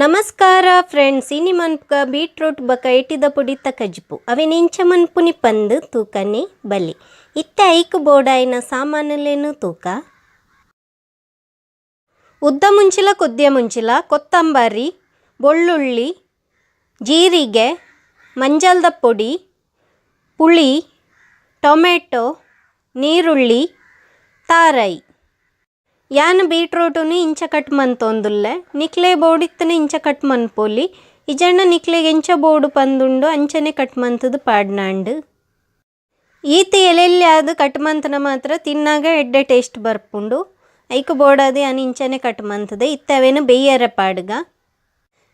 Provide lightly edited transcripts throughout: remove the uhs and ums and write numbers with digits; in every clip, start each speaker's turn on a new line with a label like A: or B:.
A: ನಮಸ್ಕಾರ ಫ್ರೆಂಡ್ಸ್, ಇನಿ ಮನ್ಪುಗ ಬೀಟ್ರೂಟ್ ಬಕ ಎಟಿದ ಪೊಡಿತ ಕಜಿಪು. ಅವೆನ್ ಇಂಚ ಮನ್ಪುನಿ ಪಂದ್ ತೂಕನೆ ಬಲಿ. ಇತ್ತೆ ಐಕ್ ಬೋಡಾಯಿನ ಸಾಮಾನುಲೇನು ತೂಕ. ಉದ್ದ ಮುಂಚಿಲ, ಕೊದ್ಯ ಮುಂಚಿಲ, ಕೊತ್ತಂಬರಿ, ಬೊಳ್ಳುಳ್ಳಿ, ಜೀರಿಗೆ, ಮಂಜಲ್ದ ಪೊಡಿ, ಪುಳಿ, ಟೊಮೆಟೊ, ನೀರುಳ್ಳಿ, ತಾರೈ. ಯಾನ್ ಬೀಟ್ರೂಟುನು ಇಂಚ ಕಟ್ ಮಂತೊಂದುಲ್ಲೆ. ನಿಕ್ಲೆ ಬೋಡಿತ್ತನ ಇಂಚ ಕಟ್ ಮನ್ಪೊಲಿ, ಇಜಂಡ ನಿಕ್ಲೆಗ್ ಎಂಚ ಬೋಡು ಪಂದುಂಡು ಅಂಚನೆ ಕಟ್ ಮಂತುದು ಪಾಡ್ನಾಂಡ್. ಈತ್ ಎಲೆಲ್ಯಾದ್ ಕಟ್ ಮಂತನ ಮಾತ್ರ ತಿನ್ನಾಗ ಎಡ್ಡೆ ಟೇಸ್ಟ್ ಬರ್ಪುಂಡು. ಐಕ್ ಬೋಡಾದ್ ಯಾನ್ ಇಂಚನೆ ಕಟ್ ಮಂತುದೆ. ಇತ್ತೆ ಅವೆನ್ ಬೆಯ್ಯರೆ ಪಾಡ್ಗ.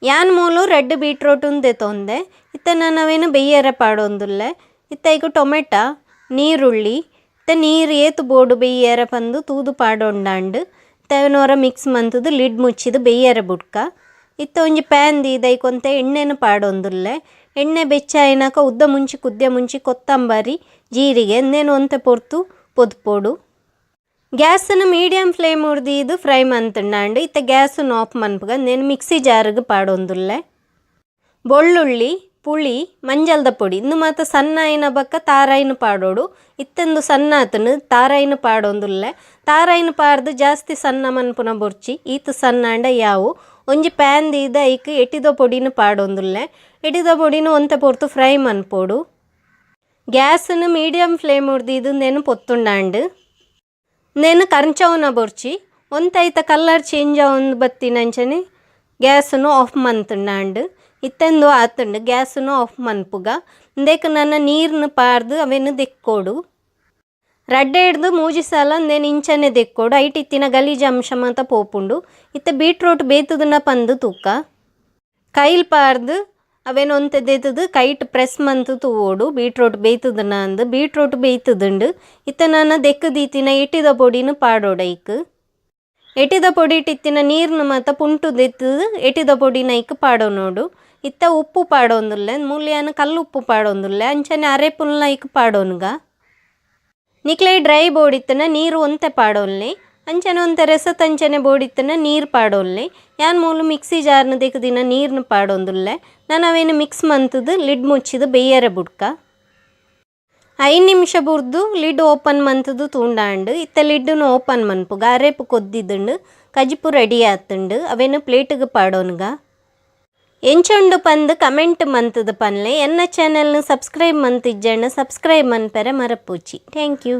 A: ಯಾನ್ ಮೂಲು ರಡ್ಡ್ ಬೀಟ್ರೂಟುನ್ ದೆತೊಂದೆ. ಇತ್ತೆ ನಾನ್ ಅವೆನ್ ಬೆಯ್ಯರೆ ಪಾಡೊಂದುಲ್ಲೆ. ಇತ್ತೆ ಐಕ್ ಟೊಮೆಟೊ, ನೀರುಳ್ಳಿ, ಇತ್ತೆ ನೀರು ಏತ್ ಬೋಡು ಬೆಯ್ಯರೆ ಪಂದು ತೂದು ಪಾಡೊಂಡಾಂಡ್. ಇತ್ತೆ ಅವೆನ್ ಒರ ಮಿಕ್ಸ್ ಮಂತುದು ಲಿಡ್ ಮುಚ್ಚಿದ್ ಬೆಯ್ಯರೆ ಬುಡ್ಕ. ಇತ್ತೆ ಒಂಜಿ ಪ್ಯಾನ್ ದೀದ್ ಐಕ್ ಒಂತೆ ಎಣ್ಣೆನ್ ಪಾಡೊಂದುಲ್ಲೆ. ಎಣ್ಣೆ ಬೆಚ್ಚ ಆಯಿನಕ ಉದ್ದ ಮುಂಚಿ, ಕುದ್ಯ ಮುಂಚಿ, ಕೊತ್ತಂಬರಿ, ಜೀರಿಗೆ ಇಂದೆನ್ ಒಂತೆ ಪೊರ್ತು ಪೊದ್ಪೊಡು. ಗ್ಯಾಸ್ನ್ ಮೀಡಿಯಂ ಫ್ಲೇಮ್ ದೀದ್ ಫ್ರೈ ಮಂತುಂಡಾಂಡ್. ಇತ್ತೆ ಗ್ಯಾಸ್ನ್ ಆಫ್ ಮನ್ಪುಗ. ಇಂದೆನ್ ಮಿಕ್ಸಿ ಜಾರ್ಗ್ ಪಾಡೊಂದುಲ್ಲೆ. ಬೊಳ್ಳುಳ್ಳಿ, ಪುಳಿ, ಮಂಜಲ್ದ ಪೊಡಿ ಇಂದು ಮಾತ ಸಣ್ಣ ಆಯಿನ ಬೊಕ್ಕ ತಾರಾಯಿನ ಪಾಡೊಡು. ಇತ್ತೆಂದು ಸಣ್ಣ ಆತುಂಡು, ತಾರಾಯಿನ ಪಾಡೊಂದುಲ್ಲೆ. ತಾರಾಯಿನ ಪಾಡ್ದು ಜಾಸ್ತಿ ಸಣ್ಣ ಮನ್ಪುನ ಬೊರ್ಚಿ, ಈತ್ ಸಣ್ಣ ಆಂಡ ಯಾವು. ಒಂಜಿ ಪ್ಯಾನ್ ದೀದ್ ಐಕ್ ಎಟಿದ ಪೊಡಿನ ಪಾಡೊಂದುಲ್ಲೆ. ಎಟಿದ ಪೊಡಿನ ಒಂತೆ ಪೊರ್ತು ಫ್ರೈ ಮನ್ಪೊಡು. ಗ್ಯಾಸ್ನ್ ಮೀಡಿಯಂ ಫ್ಲೇಮ್ ದೀದ್ ಇಂದೆನ್ ಪೊತ್ತುಂಡಾಂಡ್. ಇಂದೆನ್ ಕರ್ಂಚವುನ ಬೊರ್ಚಿ. ಒಂತೆ ಐತ ಕಲರ್ ಚೇಂಜ್ ಆವೊಂದು ಬತ್ತಿನಂಚನೆ ಗ್ಯಾಸ್ನ್ ಆಫ್ ಮಂತುಂಡಾಂಡ್. ಇತ್ತೆಂದು ಆತುಂಡು, ಗ್ಯಾಸ್ನ್ ಆಫ್ ಮನ್ಪುಗ. ಇಂದೆಕ್ ನನ ನೀರ್ನ್ ಪಾಡ್ದು ಅವೆನ್ ದೆಕ್ಕೊಡು. ರಡ್ಡೆ ಹಿಡ್ದು ಮೂಜಿ ಸಲ ಇಂದೆನ್ ಇಂಚನೆ ದೆಕ್ಕೊಡು. ಐಟ್ ಇತ್ತಿನ ಗಲೀಜು ಅಂಶ ಮಾತ ಪೋಪುಂಡು. ಇತ್ತೆ ಬೀಟ್ರೂಟ್ ಬೇತುದುಂಡ ಪಂದು ತೂಕ. ಕೈಲ್ ಪಾಡ್ದು ಅವೆನ್ ಒಂತೆ ದೆತ್ತುದು ಕೈಟ್ ಪ್ರೆಸ್ ಮಂತು ತೂವೊಡು, ಬೀಟ್ರೂಟ್ ಬೇತುದುಂಡ ಅಂದ್. ಬೀಟ್ರೂಟ್ ಬೇತುದುಂಡು. ಇತ್ತೆ ನನ ದೆಕ್ಕು ದೀತಿನ ಎಟಿದ ಪೊಡಿನ ಪಾಡೊಡು ಐಕ್. ಎಟಿದ ಪೊಡಿಟ್ ಇತ್ತಿನ ನೀರ್ನ್ ಮಾತ ಪುಂಟು ದೆತ್ತುದು ಎಟಿದ ಪೊಡಿನ ಐಕ್ ಪಾಡೊನೊಡು. ಇತ್ತೆ ಉಪ್ಪು ಪಾಡೊಂದುಲ್ಲೆ. ಮೂಲು ಯಾನ್ ಕಲ್ಲು ಉಪ್ಪು ಪಾಡೊಂದುಲ್ಲೆ. ಅಂಚನೆ ಅರೆಪುನ್ಲ ಐಕ್ ಪಾಡೊನುಗ. ನಿಕ್ಲೆ ಡ್ರೈ ಬೋಡಿತ್ತನ ನೀರು ಒಂತೆ ಪಾಡೊನ್ಲೆ. ಅಂಚನೆ ಒಂತೆ ರೆಸತಂಚನೆ ಬೋಡಿತ್ತನ ನೀರು ಪಾಡೊನ್ಲೆ. ಯಾನ್ ಮೂಲು ಮಿಕ್ಸಿ ಜಾರ್ನ್ ದೆಕ್ಕುದಿನ ನೀರ್ನ್ ಪಾಡೊಂದುಲ್ಲೆ. ನನ ಅವೆನ್ ಮಿಕ್ಸ್ ಮಂತುದು ಲಿಡ್ ಮುಚ್ಚಿದ್ ಬೆಯ್ಯರೆ ಬುಡ್ಕ. 5 ನಿಮಿಷ ಬುರ್ದು ಲಿಡ್ ಓಪನ್ ಮಂತುದು ತೂಂಡಾಂಡ್. ಇತ್ತೆ ಲಿಡ್ನು ಓಪನ್ ಮನ್ಪುಗ. ಅರೆಪು ಕೊದ್ದಿದ್ಂಡು, ಕಜಿಪು ರೆಡಿ ಆತುಂಡು. ಅವೆನ್ ಪ್ಲೇಟ್ಗ್ ಪಾಡೊನುಗ. ಎಂಚ ಉಂಡು ಪಂದ್ ಕಮೆಂಟ್ ಮಂತುದು ಪನ್ಲೆ. ಎನ್ನ ಚಾನೆಲ್ನ ಸಬ್ಸ್ಕ್ರೈಬ್ ಮಂತಿಜ್ಜಂಡ ಸಬ್ಸ್ಕ್ರೈಬ್ ಮನ್ಪೆರೆ ಮರಪೂಚಿ. Thank you.